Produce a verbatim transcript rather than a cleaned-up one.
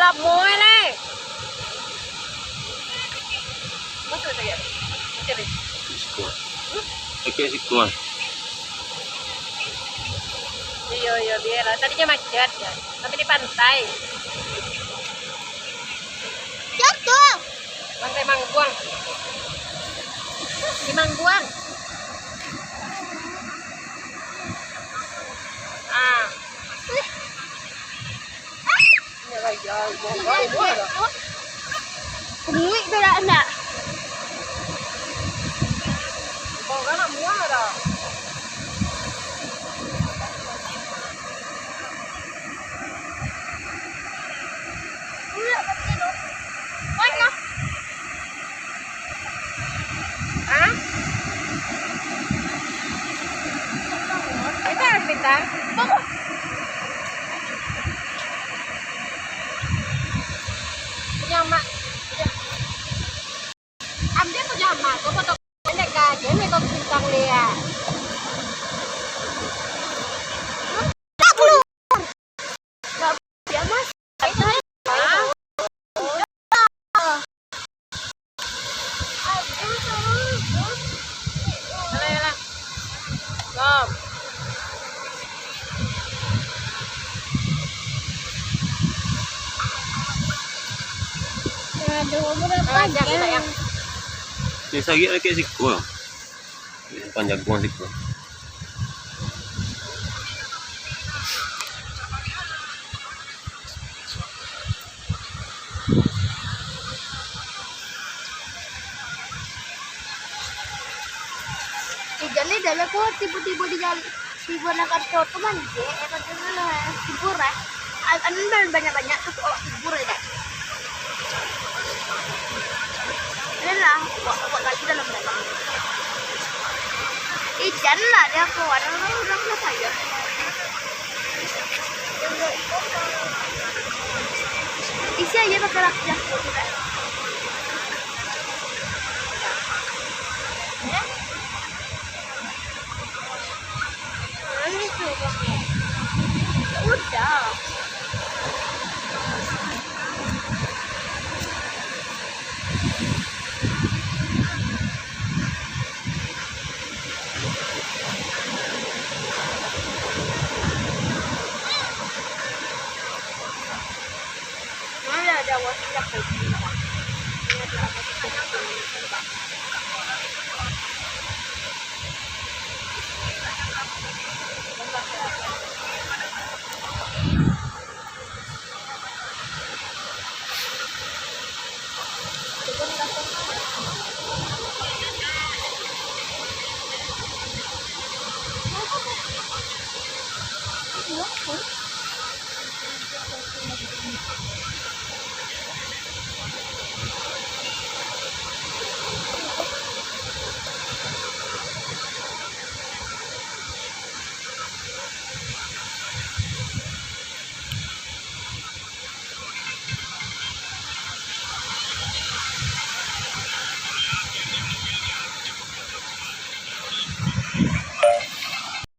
Lamo lai. Masuk saja. Masuk lagi. Siko. Sakik siko ah. Iyo, iyo, biarlah. Tadinya macet ya. Tapi di pantai. Jatuh. Pantai Mangguang. Di Mangguang. Ah. Kunguik tu dak nak. Hah? Itu harus bintang. Punya mak. Ambil punya mak. Kau foto pendek aja nih kau bintang dia. Aduh, berapa jam? Ni sakik lagi siko. Panjaguang siko. Ijan ni dalam ko tibo-tibo di jalan, tibo nang kantor tu manjek, eh, macam mana, eh, tibo lah. An-, anu banyak-banyak tu awak tibo ya, Kak. Alah, awak, awak lagi dalam-dalam. Ijan lah dia ko, anu, anu, anu, anu sayo. Isi aja pakai lak-, jaket tu, Kak. Ya? Udah.